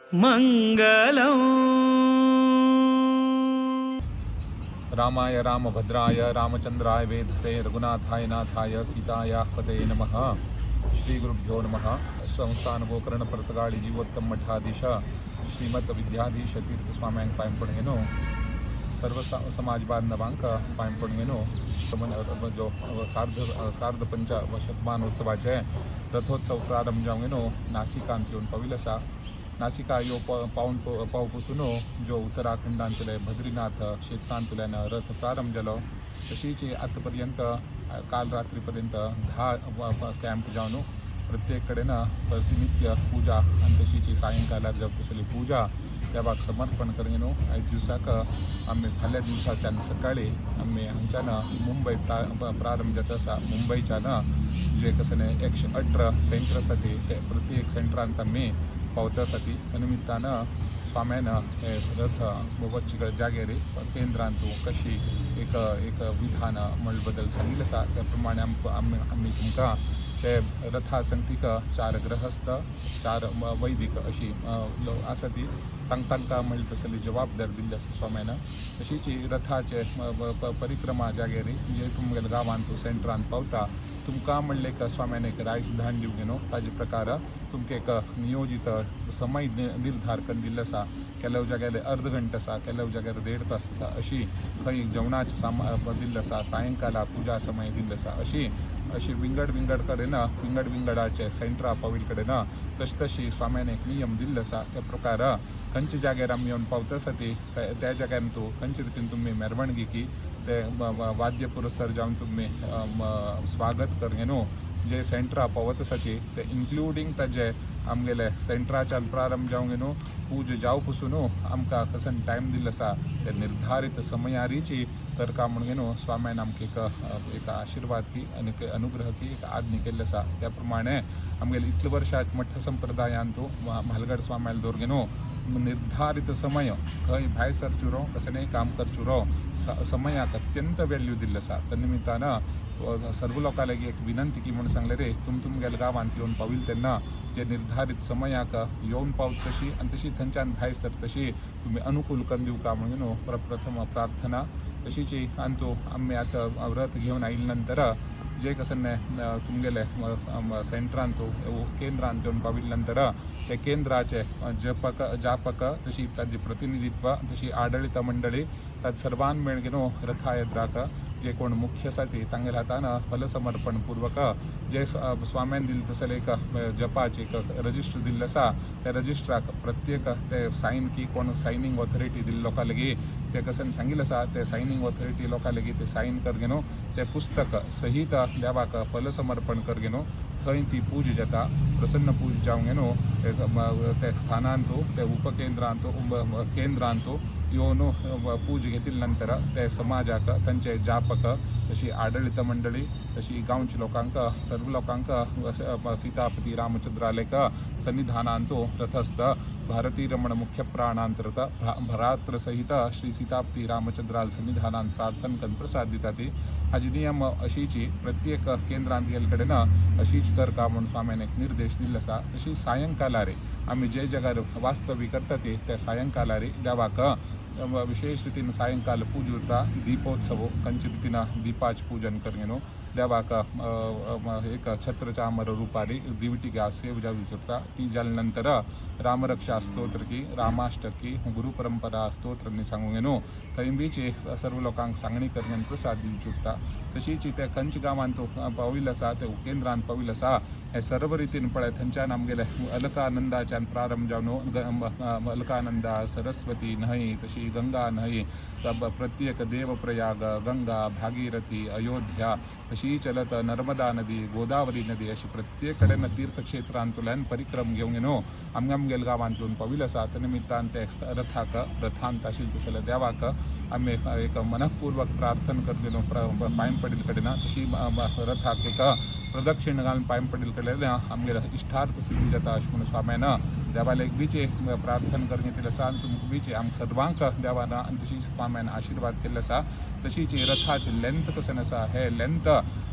मंगलम। रामाय रामभद्राय रामचंद्राय वेधसे रघुनाथाय नाथाय सीताया पतये नमः। श्री गुरुभ्यो नमः। संस्थान गोकर्ण पर्तगाळी जीवोत्तम मठाधीश श्रीमत विद्याधीश तीर्थ स्वाम्यांक पांय पडून घेनो, सर्व समाज बांधवांक पांय पडून घेनो, जो सार्ध सार्ध पंच शतमानोत्सवाचे रथोत्सव प्रारंभ जावंक घेनो नासिकांत येवन पाविल्लो आसा। नासिका यो पावन पाव पसून जो उत्तराखंडांतले बद्रीनाथ क्षेत्रांतल्यान रथ प्रारंभ जालो, तशीच आतां पर्यंत काल रात्री पर्यंत 10 कॅम्प जावन प्रत्येक कडेन प्रतिनित्य पूजा आनी तशीच सायंकालार जावता तसली पूजा देवाक समर्पण करून न्हू आयज दिवसाक आमी फाल्यां दिवसाच्यान सकाळी आमी हांगच्यान मुंबय प्रारंभ जाता आसा। मुंबयच्यान जे कसं 118 सेंटर आसा ते प्रत्येक सेंटरांत आमी पावता आसा। ती त्या निमित्तान स्वाम्यान हे रथ वच्चे जागेर केंद्रांत कशी एक एक विधान म्हळ्या बद्दल सांगिल्लें आसा, त्या प्रमाणे आमी आमी तुमकां ते रथा संगतीक चार ग्रहस्थ, चार वैदिक अशी आसा, ती तांकां म्हणली तसली जबाबदारी दिल्ली आसा स्वाम्यान। तशीच ही रथाचे परिक्रमा जागेर जे तुमगेल्या गांवांत सेंटरांत पावता, तुमकां म्हणलें एक स्वाम्यान एक रायस धान दिवंक न्हू, ताजे प्रकार तुमकां एक नियोजीत समय निर्धार करून दिल्लो आसा। ಕೆಲವು जाग्यार अर्द घंटो आसा, ಕೆಲವು जाग्यार देड तास आसा, अशी खंय जेवणाचें सामान दिल्लें आसा, सायंकाला पुजा समय दिल्लो आसा, अशी अशी विंगड विंगड कडेन विंगड विंगडाचे सेंटरां पाविल्ले कडेन तशी तशी स्वाम्यान एक नियम दिल्लो आसा। त्या प्रकार खंयच्या जाग्यार आमी येवन पावता आसा ती त्या जाग्यार तूं खंयच्या रितीन तुमी मेरवणगी की ते वाद्य पुरस्सर जावन तुमी स्वागत कर न्हू, जे सेंटरां पावत आसा ती ते इन्क्लुडींग ताजे आमगेले सेंटराच्यान प्रारंभ जावंक न्हू पूज जावं पसून आमकां कसन टायम दिल्लो आसा, ते निर्धारीत समयारीची करका म्हणून न्हू स्वाम्यान आमकां एक एक आशिर्वाद की आनी एक अनुग्रह की एक आज्ञा केल्ली आसा। त्या प्रमाणे आमगेले इतले वर्सां मठ संप्रदायांतू म्हालगड स्वाम्याल दवर न्हू निर्धारित समय खंय भायर सरचो रो कसलेंय काम करचो रो समयाक अत्यंत व्हॅल्यू दिल्लो आसा। त्या निमित्तान सर्व लोकां लागीं एक विनंती की म्हणून सांगलें रे, तुम तुमगेल्या गांवांत येवन पाविल्ले तेन्ना जे निर्धारीत समयाक येवन पावत तशी आनी तशी थंयच्यान भायर सर तशी तुमी अनुकूल करून दिवका म्हणून न्हू प्रथम प्रार्थना। तशीच अंतू आमी आतां रथ घेवन आयले नंतर जे कसं तुमगेले सेंटरांत केंद्रांत येवन पाविल्ले नंतर ते केंद्राचे जपक जापक तशी ताजे प्रतिनिधित्व तशी आडळीत मंडळी ताज सर्वान मेळगे न्हू रथा येद्राक जे कोण मुख्य आसा ती तांगेल्या हातान फलसमर्पण पूर्वक जे स्वाम्यान दिल्लें तसलें एक जपाचें एक रजिस्टर दिल्लें आसा, त्या रजिस्टराक प्रत्येक ते सायन की कोण सायनींग ऑथॉरिटी दिल्ले लोकां लागीं ते कशें सांगिल्लें आसा, ते सायनींग ऑथॉरिटी लोकां लागीं ते सायन कर न्हू ते पुस्तक सहित देवाक फलसमर्पण कर न्हू थंय ती पूजा जाता। प्रसन्न पूजा जावंक न्हू ते स्थानांतू ते उपकेंद्रांतू केंद्रांतू येवन पूजा घेतल्या नंतर ते समाजाक तांचे जापक तशी आडळीत मंडळी तशी गांवच्या लोकांक सर्व लोकांक सीतापती रामचंद्रालेक सन्निधानांतू रथस्थ भारती रमण मुख्य प्राणांतरत भरात्र सहित श्री सीतापती रामचंद्राल सन्निधानान प्रार्थना करून प्रसाद दिता। ती हाजी नियम अशीची प्रत्येक केंद्रांत गेल्ले कडेन अशीच करका म्हूण स्वाम्यान एक निर्देश दिल्लो आसा। तशी सायंकालारे आमी जे जगार वास्तव्य करता ती त्या सायंकालारे देवाक विशेष रितीन सायंकाल पूजा उरता, दीपोत्सव कंच रितीन दीपाच पूजन कर न्हू देवाक एक छत्रचामर रुपारी दिवटी सेव जावं उरता। ती जाले नंतर रामरक्षा स्तोत्र की रामाष्टक की गुरु परंपरा स्तोत्रांनी सांगूंक न्हू थंय बीच सर्व लोकांक सांगणी करून प्रसाद दिवची उरता। तशीच ते खंयच्या गांवांत पाविल्लो आसा ते केंद्रांत पाविल्लो आसा, हे सर्व रितीन पळय थंयच्यान आमगेले अलकानंदाच्यान प्रारंभ जावन अलकानंदा सरस्वती न्हंय तशी गंगा न्हंय प्रत्येक देवप्रयाग गंगा भागीरथी अयोध्या तशी चलत नर्मदा नदी गोदावरी नदी अशी प्रत्येक कडेन तीर्थक्षेत्रांतल्यान परिक्रम घेवन न्हू आमगे आमगेल्या गांवांत येवन पाविल्लो आसा। त्या निमित्तान ते रथाक रथांत आशिल्ले तसले देवाक आमी एक मनपूर्वक प्रार्थना करता न्हू पांय पडिल्ले कडेन तशी रथाक एक प्रदक्षिण घालून पांय पडिल्ले कडेन आमगेले इश्टार्थ सिद्धी जाता अशें म्हणून स्वाम्यान देवाला एक बीचे प्रार्थना करून घेतिल्लें आसा आनी तुमकां बीचे आमकां सर्वांक देवान आनी तशीच स्वाम्यान आशिर्वाद केल्लो आसा। तशीच रथाची लेंथ कशें आसा, हे लेंथ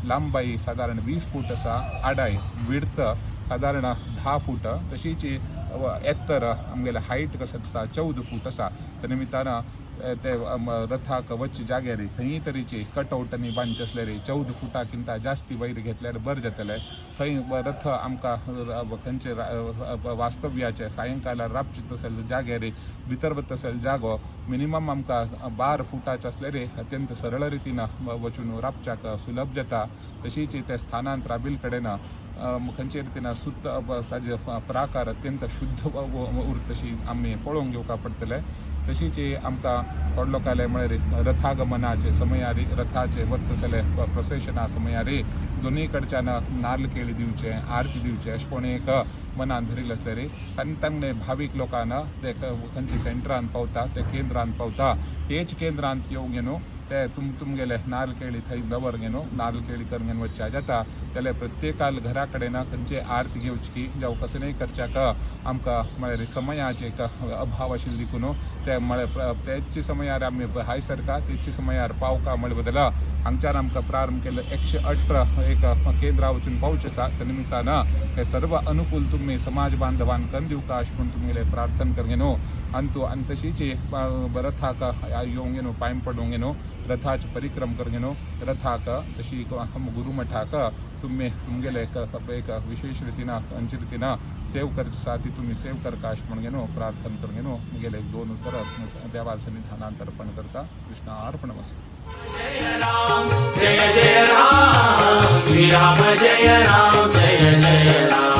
लांबाई सादारण 20 फूट आसा, आडाय विड्थ सादारण 10 फूट, तशीच एत्तर आमगेले हायट कसो आसा 14 फूट आसा. त्या निमित्तान ते रथाक वच्चे जाग्यार खंयी तरेची कटआउट आनी बांदचे आसल्यार 14 फुटाकिंता जास्ती वयर घेतल्यार बरें जातलें. थंय रथ आमकां खंयचे वास्तव्याचे सायंकाळार राबचे तसले जाग्यार भितर वता तसले जागो मिनिमम आमकां 12 फुटाचे आसल्यार अत्यंत सरळ रितीन वचून राबच्याक सुलभ जाता. तशीच त्या स्थानांत राबिल कडेन खंयचे रितीन सुत ताजे प्राकार अत्यंत शुद्ध उरता तशी आमी पळोवंक घेवपाक पडटलें. तशीच आमकां थोडे लोकांले म्हळ्यार रथागमनाचे समयारी रथाचे वता तसले प्रोसेशना समयारी दोनूय कडच्यान नाल्ल केळी दिवचे, आरती दिवचे अशें कोण एक मनान धरिल्लें आसल्यार आनी तांगले भावीक लोकांक ते खंयचे सेंटरान पावता, ते केंद्रान पावता, तेच केंद्रांत येवन न्हू ते तुमगेले नाल्ल केळी थंय दवर न्हू नाल्ल केळी करून वच्च्या जाता. जाल्यार प्रत्येकाल घरा कडेन खंयचे आरती घेवची की जावं कसलेंय करच्याक आमकां म्हळ्यार समयाचे एक अभाव आशिल्ले देखून ते म्हळ्यार तेच समयार आमी हाय सरका तेच समयार पावका म्हळ्या बदला हांगच्यान आमकां प्रारंभ केल्लो 118 एक केंद्रां वचून पावचें आसा. त्या निमित्तान हे सर्व अनुकूल तुमी समाज बांधवान करून दिवका अशें म्हूण तुमगेलें प्रार्थना कर न्हू. अंतू आनी तशीच रथाक येवंक न्हू पांय पडूंक न्हू रथाचे परिक्रम कर न्हू रथाक तशी गुरुमठाक तुमी तुमगेले एक एक विशेष रितीन खंयचे रितीन सेव करचे आसा ती तुमी सेव करका अशें म्हण न्हू प्रार्थना कर न्हू. मुगेले एक दोन उतर देवा सन्निधानांत अर्पण करता. कृष्णार्पणमस्तु. जय राम जय जय राम, श्री राम जय राम, जय जय राम.